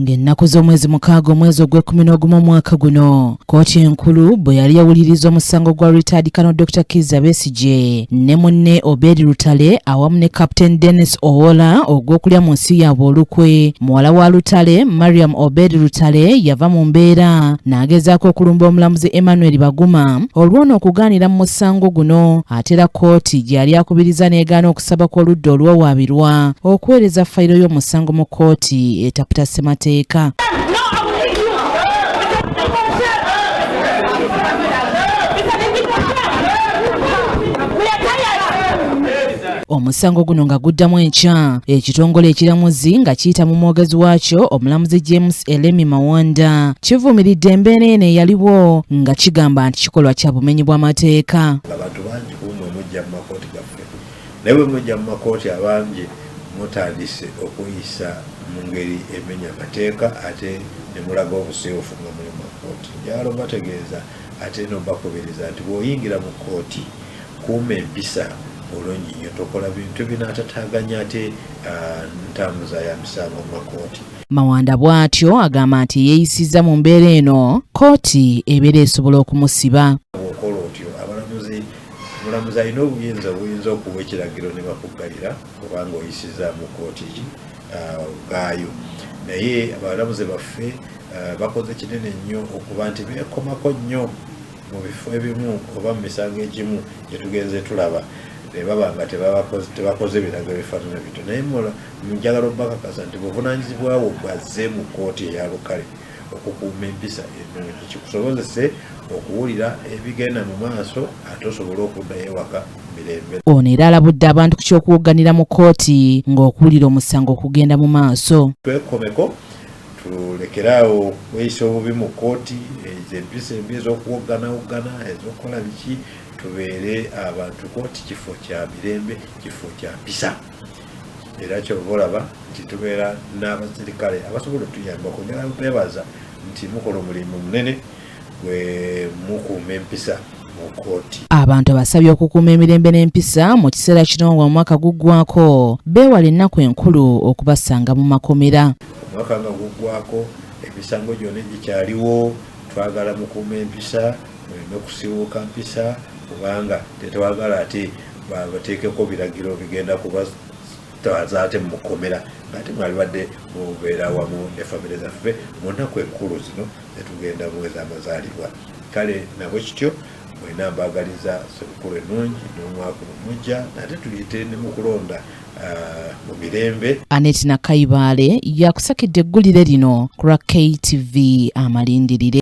Ng'ennaku z'omwezi 6 omwezi ogw'ekkumi n'ogumu omwaka guno, kkooti enkulu bwe yali yawuliriza omusango gwa retired Colonel Dr. Kizza Besigye ne munne Obedi Lutale awamu ne Captain Dennis Owola ogw'okulya mu nsi yaabwe olukwe, muwala wa Lutale Mariam Obedi Lutale yava mu mbeera n'agezaako okulumba omulamuzi Emmanuel Baguma olw'ono okugaanira mu musango guno, ate era kkooti gye yali akubiriza n'egaana okusaba kw'oludda olwowaabirwa okuweereza fayiro y'omusango mu kkooti etaputa ssemateeka. Omusango guno nga guddamu enkya, ekitongole ekiramuzi nga kiyita mu mwogezi waakyo omulamuzi James Elemi Mawanda kivumiridde embeera eno eyaliwo nga kigamba nti kikolwa kya bumenyi bw'amateeka. Abantu bangi ku mmwe mujja mu makooti gaffe, naye bwe mujja mu makooti abangi mutandise okweyisa mu ngeri emenya amateeka ate ne mulaga obusiiwuufu nga muli mu makooti. Njagala obategeeza ate n'obakubiriza nti bw'oyingira mu kkooti kuuma empisa bulungi nnyo, tokola bintu binaatataaganya ate ntambuza ya misango mu makooti. Mawanda bw'atyo agamba nti yeeyisizza mu mbeera eno kkooti ebeera esobola okumusiba. Bw'okola otyo abalamuzi, omulamuzi alina obuyinza obuyinza okuwa ekiragiro ne bakuggalira kubanga oyisizaamu kkooti ki gaayo. Naye abalamuzi baffe bakoze kinene nnyo okuba nti beekomako nnyo mu bifo ebimu oba mu misango egimu gye tugenze tulaba ne baba nga tebakoze biragiro bifaanana bityo. Naye njagala obakakasa nti buvunaanyizibwa bwo bwazze mu kkooti eya lukale okukuuma empisa ennungi kikusobozese okuwulira ebigenda mu maaso ate osobole okuddayo ewaka mirembe. Ono era alabudde abantu ku ky'okuwogganira mu kkooti ng'okuwulira omusango kugenda mu maaso. Twekomeko tulekere awo okweyisa obubi mu kkooti, ezo empisa embi ez'okuwogganawoggana, ez'okukola biki, tubeere abantu. Kkooti kifo kya mirembe, kifo kya mpisa, era kyova olaba nti tubeera n'abaserikale abasobola otuyambako. Njagala beebaza nti mukola omulimu munene bwe mukuuma empisa mu kkooti. Abantu abasabye okukuuma emirembe n'empisa mu kiseera kino nga omwaka guggwako, beewale ennaku enkulu okubasanga mu makomera. Omwaka nga guggwako, emisango gyonna egikyaliwo, twagala mukuume empisa, muleme kusiiwuuka mpisa, kubanga tetwagala ate bateekeko biragiro bigenda kubatwaza ate mu kkomera ng'ate mwalibadde mubeera wamu ne famire zaffe mu nnaku enkulu zino zetugendamu ez'amazaalibwa. Kale nabwe kityo mwena mbaagaliza ssekukulu ennungi n'omwaka omujja, ate tuyite ne mu kulonda mu mirembe. Annet Nakayibaale yakusakidde eggulire lino ku lwa KTV Amalindirire.